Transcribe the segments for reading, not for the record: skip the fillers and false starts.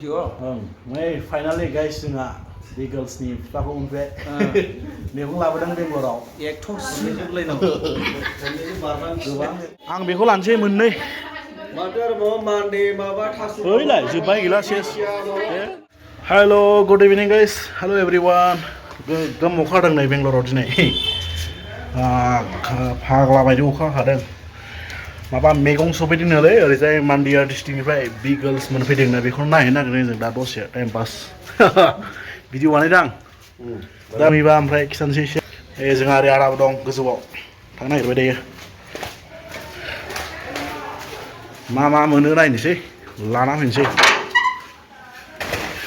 finally guys जोंहा बिगल्सनि फिफाखौ मोनबाय मैगं लाबोदों बेंगलराव आं बेखौ लानोसै मोननै ओइलाय जोब्बाय गैला सेस हेल' गुड इभिनिं गाइस हेल' एभरिवान गोगोम अखा हादों नै बेंगलराव दिनै फाग्ला बायदि अखा हादों माबा मैगं सफैदोंनोलै ओरैजाय मान्डिया डिस्ट्रिक्टनिफ्राय बिगल्स मोनफैदोंनो बेखौनो नायनो नागिरदों जों दा दसे टाइम पास भिडिअ बानायदों दा नुयोबा ओमफ्राय खिथानोसै एसे जोंहा ओरै आदाबो दं गोजौआव थांनो नागिरबाय दायो मा मा मोनो नायनोसै लाना फैनोसै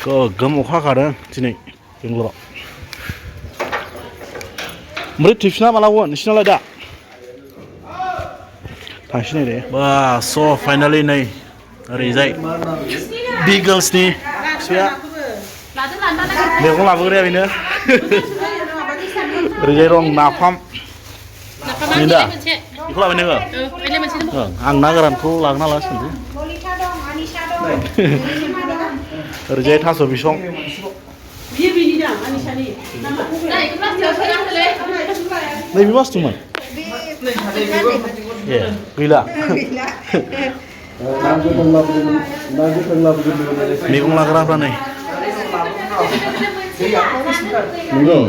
गोगोम अखा हाखादों दिनै बेंगलराव ओमफ्राय टिउसना माला गगोन नोंसिनालाय दा थांसै दे बा स' फाइनालि नै ओरैजाय बिगल्सनि फिसाया मैगं लाबोग्राया बेनो ओरैजाय दं नाफाम नै दा बेखौ लाबाय नोङो आं ना गोरानखौ लागोन ना लासिनो ओरैजाय थास' बिसं नैबे मासथोमोन ए गैला मैगं लाग्राफ्रा नै नंगौ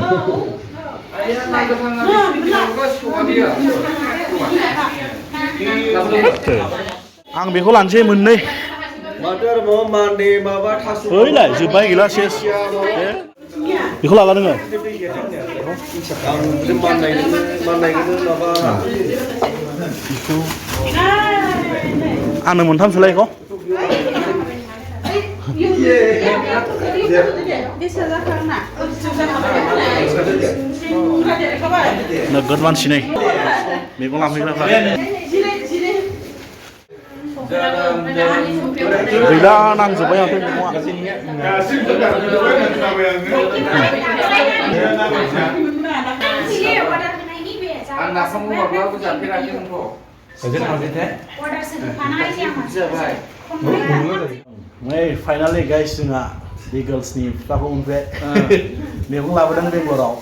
आं बेखौ लानोसै मोननै ओइलाय जोब्बाय गैला सेस बेखौ लाला नोङो आंनो मोनथामसोलाय बेखौ नोगोद मानसि नै मैगं लांफैग्राफ्रा गैला नांजोब्बाय आंथ' मैगङा फाइनालि गाइस जोंहा बिगल्सनि फिफाखौ मोनबाय मैगं लाबोदों बेंगलराव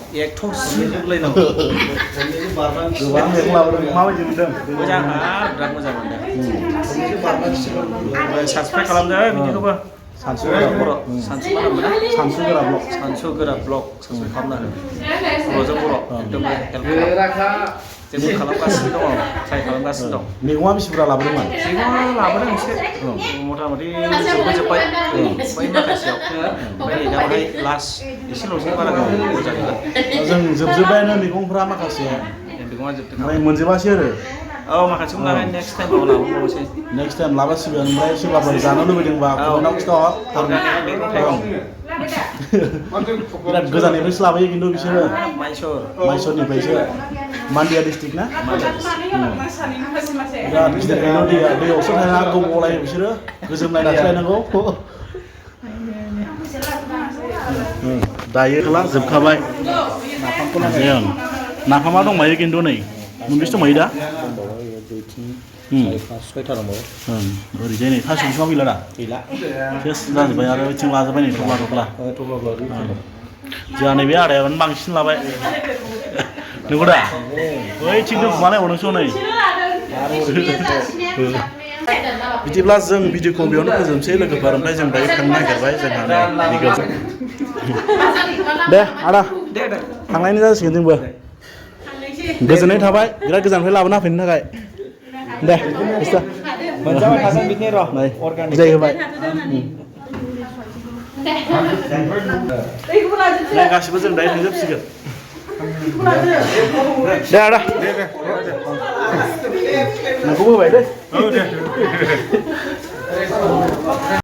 गोबां मैगं लाबोदों माबायदि मोनदों मोजां बिराद मोजां मोनदों साबसक्राइब खालामदो बिनिखौबो सानसुगोरा ब्लग साबसक्राइब खालामना हो बर'जों बर' एकदम हेल्प जेबो खालामगासिनो दङ ट्राइ खालामगासिनो दं मैगङा बेसे बुरजा लाबोदोंमोन मैगङा लाबोदों एसे मथा मथि जोबबाय बै माखासेयाव ओमफ्राय दा बाहाय लास्ट एसेल'सो बारा बुरजा गैला जों जोबजोब्बायानो मैगंफ्रा माखासे मैगङा जोबदों ओमफ्राय मोनजोबासै आरो औ माखासेखौ लानानै नेक्स्ट टाइमाव लाबोबावनोसै नेक्स्ट टाइम लाबोसिगोन ओमफ्राय सोरबाफोर जानो लुबैदोंबा कमेन्टआव खिथाहर मैगं थाइगं बिराद गोजाननिफ्रायसो लाबोयो खिन्थु बिसोरो माइसरनिफ्रायसो मान्डिया डिस्ट्रिक्ट ना बिराद गिदिर गायनाव दैयावसो थाया गोबावलायो बिसोरो गोजोमनाय लाखिलायनांगौ दायो खाला जोबखाबाय नाफामा दंबायो खिन्थु नै मोनबेसे दंबायो दा ओरैजाय नै थास' बिसङा गैला दा सेस जाजोब्बाय आरो बिथिं लाजोब्बाय नै थफ्ला जोंहा नैबे आदायानो बांसिन लाबाय नंगौ दा बैथिं दोनखुमानाय हरदोंसो नै बिदिब्ला जों भिडिअखौ बेयावनो फोजोबनोसै लोगोफोर ओमफ्राय जों दायो थांनो नागिरबाय जोंहा दे आदा थांनायनि जासिगोन जोंबो गोजोननाय थाबाय बिराद गोजाननिफ्राय लाबोना होफैनो थाखाय दे मोनजाबाय थागोन बिदिनो र' बुजाय होबाय गासिबो जों दायो थांजोबसिगोन दे आदा नोंखौबो होबाय दे